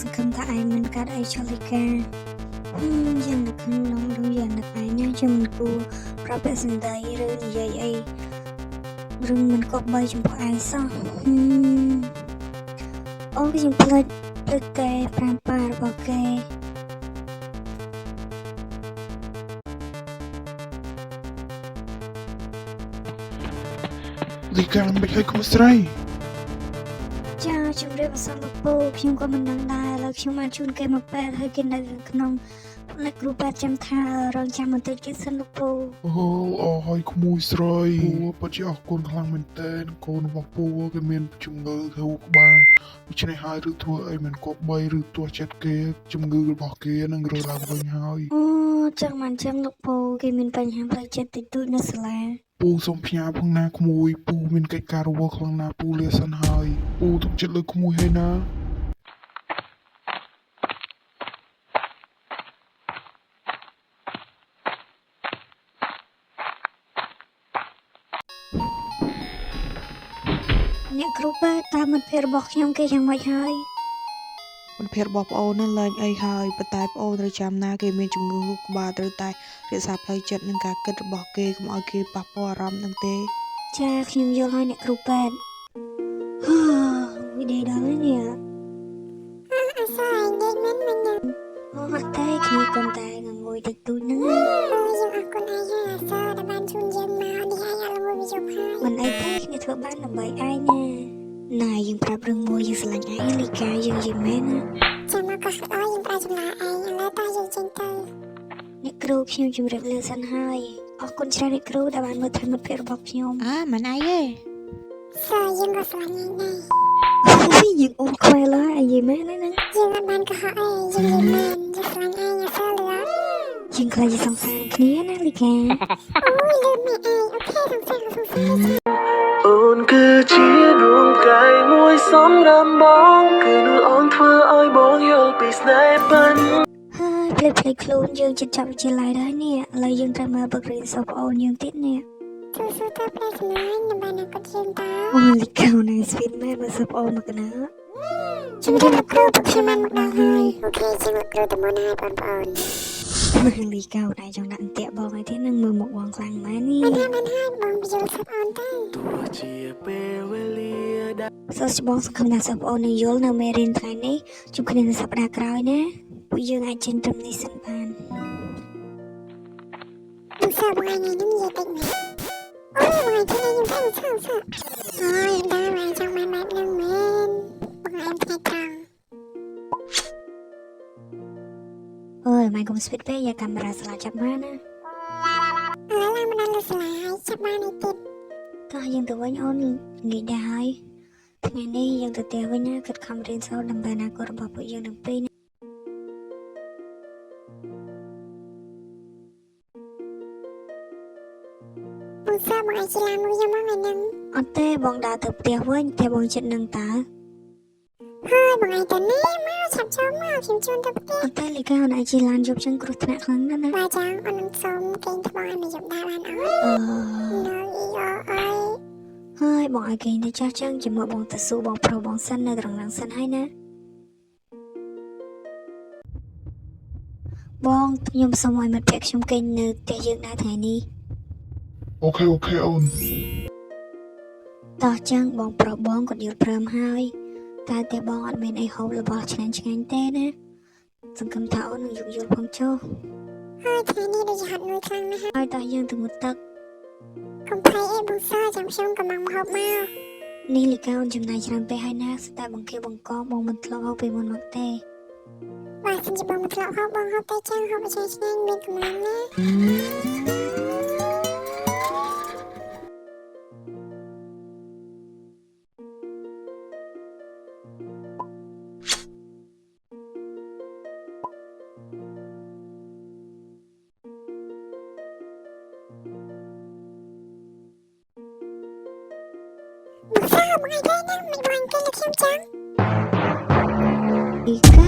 សង្ឃឹមថាឯងមិនកាត់អីចុះលិកាហឹមយ៉ាងនឹកក្នុងឬយ៉ាងនឹកឯងណាយើងមិនគួរប្រាប់ពាក្យសម្ដីឬនិយាយអីឬមិនគប្បីចំពោះឯងសោះហឹមអូខ្ញុំភ្លេចភ្លេចគេប្រាំប៉ារបស់គេ លីកាមិនឲ្យក្មួយស្រី ចាជំរាបអសន្នលោកពូខ្ញុំក៏មិនដឹងដែរឥឡូវខ្ញុំបានជូនគេមកពេទ្យហើយគេនៅក្នុងអ្នកគ្រូពេទ្យចាំថារងចាំបន្តិចគេសិនលោកពូ អូអរហើយក្មួយស្រីពូពិតជាអរគុណខ្លាំងមែនទែនកូនរបស់ពូគេមានជំងឺខួរក្បាលដូច្នេះហើយឬធ្វើអីមិនគប្បីឬទាស់ចិត្តគេជំងឺរបស់គេនឹងរើឡើងវិញហើយ អូចឹងបានចឹងលោកពូគេមានបញ្ហាផ្លូវចិត្តតិចតួចនៅសាលា ពូសូមផ្ញើផងណាក្មួយពូមានកិច្ចការរវល់ខ្លាំងណាស់ពូលាសិនហើយពូទុកចិត្តលើក្មួយហើយណា អ្នកគ្រូពេទ្យតាមមិត្តភក្តិរបស់ខ្ញុំគេយ៉ាងម៉េចហើយ មិត្តភក្តិរបស់ប្អូននឹងលែងអីហើយប៉ុន្តែប្អូនត្រូវចាំណាគេមានជំងឺខួរក្បាលត្រូវតែរក្សាផ្លូវចិត្តនិងការគិតរបស់គេកុំឲ្យគេប៉ះពាល់អារម្មណ៍នឹងទេ ចាខ្ញុំយល់ហើយអ្នកគ្រូពេទ្យហឺវិដេដល់ហើយនេះ អាសឯងនិយាយមែនមិញហ្នឹង អូអត់ទេគ្នាកុំតែងងុយតិចតួចហ្នឹងណា អើយយើងអរគុណឯងហើយអាសដែលបានជូនយើងមកនេះឯងអត់ល្មួយវាយប់ហើយ មិនអីទេគ្នាធ្វើបានដើម្បីឯងណាណែយើងប្រាប់រឿងមួយយើងស្រឡាញ់ឯងលីកាយើងនិយាយមែនណា ចាំមកក៏ហត់អើយយើងប្រើចម្លើយឯងឥឡូវតើយើងចេញទៅ អ្នកគ្រូខ្ញុំជម្រាបលាសិនហើយអរគុណច្រើនអ្នកគ្រូដែលបានមើលថែមិត្តភក្តិរបស់ខ្ញុំ អើមិនអីទេ សើយើងក៏ស្រឡាញ់ឯងដែរ អូយយើងអូនខ្វែលហើយនិយាយមែនហើយហ្នឹង យើងអត់បានកុហកអីយើងនិយាយមែនយើងស្រឡាញ់ឯងអាសលឿន យើងខ្លាចជាសង្សារគ្នាណាលីកា អូយលឿនម៉ែឯង OK សង្សារក៏សង្សារចា អូនគឺជាដួងផ្កាយមួយសម្រាប់បងគឺនួនអូនធ្វើឲ្យបងយល់ពីស្នេហ៍ប៉ិន ហើយភ្លេចភ្លេចខ្លួនយើងជិតចប់វិទ្យាល័យដែរនេះឥឡូវយើងត្រូវមកបឹករៀនសិស្សប្អូនយើងទៀតនេះ ស៊ូស៊ូទៅផ្លែសម្លាញ់ដើម្បីអនាគតយើងតើ អូលីកាអូនឯងស្វីតមែនបើសិស្សប្អូនមកកណា ជំរាបលោកគ្រូពួកខ្ញុំបានមកដល់ហើយ OK ជាងលោកគ្រូទៅមុនហើយបងប្អូន មើលលីកាអូនឯងចង់ដាក់អន្ទាក់បងឲ្យទៀតនឹងមើលមុខបងខ្លាំងមែននេះ មិនហើយមិនហើយបងបញ្យល់សិស្សអូនទៅ ទោះជាពេលវេលាដែល សិស្សច្បងសង្ឃឹមថាសិស្សប្អូននឹងយល់នៅមេរៀនថ្ងៃនេះជួបគ្នានៅសប្តាហ៍ក្រោយណាពួកយើងអាចចេញត្រឹមនេះសិនបាន បងសើបងឯងថ្ងៃនេះនិយាយតិចមែនអូយបងឯងថ្ងៃនេះខ្ញុំតែសើសើអូយដល់បងឯងចង់បានបែបហ្នឹងមែនបងឯងថ្ងៃត្រង់ អើយម៉ែកុំស្វីតពេកយ៉ាកាមេរ៉ាស្លាចាប់បានណា ឥឡូវឡើងមកដល់លើសាលាហើយចាប់បាននេះទៀត តោះយើងទៅវិញអូនងាយដែរហើយថ្ងៃនេះយើងទៅផ្ទះវិញណាគិតខំរៀនសូត្រដើម្បីអនាគតរបស់ពួកយើងទាំងពីរណា បងសើបងឯងជិះឡានមួយខ្ញុំមកថ្ងៃហ្នឹង អត់ទេបងដើរទៅផ្ទះវិញផ្ទះបងចិត្តនឹងតើ ហើយបងឯងទៅនេះមកឆាប់ចូលមកខ្ញុំជូនទៅផ្ទះ អត់ទេលីកាអូនឯងជិះឡានយប់ចឹងគ្រោះថ្នាក់ខ្លាំងណាស់ណា បើចង់អូននឹងសុំគេងថ្បងឲ្យមកយប់ដែរបានអត់ អឺ នៅអីអអី ហើយបងឲ្យគេទៅចាស់ចឹងជាមួយបងទៅស៊ូបងប្រុសបងសិននៅត្រង់ហ្នឹងសិនហើយណាបងខ្ញុំសូមឲ្យមិត្តភក្តិខ្ញុំគេងនៅផ្ទះយើងដែរថ្ងៃនេះ OK OK អូន តោះចឹងបងប្រុសបងគាត់យល់ព្រមហើយតែផ្ទះបងអត់មានអីហូបរបស់ឆ្ងាញ់ឆ្ងាញ់ទេណាសង្ឃឹមថាអូននឹងយោគយល់ផងចុះ ហើយថ្ងៃនេះដូចជាហត់នឿយខ្លាំងណាស់ ហើយតោះយើងទៅងូតទឹក កុំភ័យអីបងសើចាំខ្ញុំកំងមកហូបមក នេះលីកាអូនចំណាយច្រើនពេកហើយណាស្ទើរតែបង្គាបង្កបងមិនធ្លាប់ហូបពីមុនមកទេ បើសិនជាបងមិនធ្លាប់ហូបបងហូបតែចឹងហូបឲ្យឆ្ងាញ់ឆ្ងាញ់មានកម្លាំងណាបងសើបងឯងទៅណាមិនបងគេលើខ្ញុំចឹង លីកា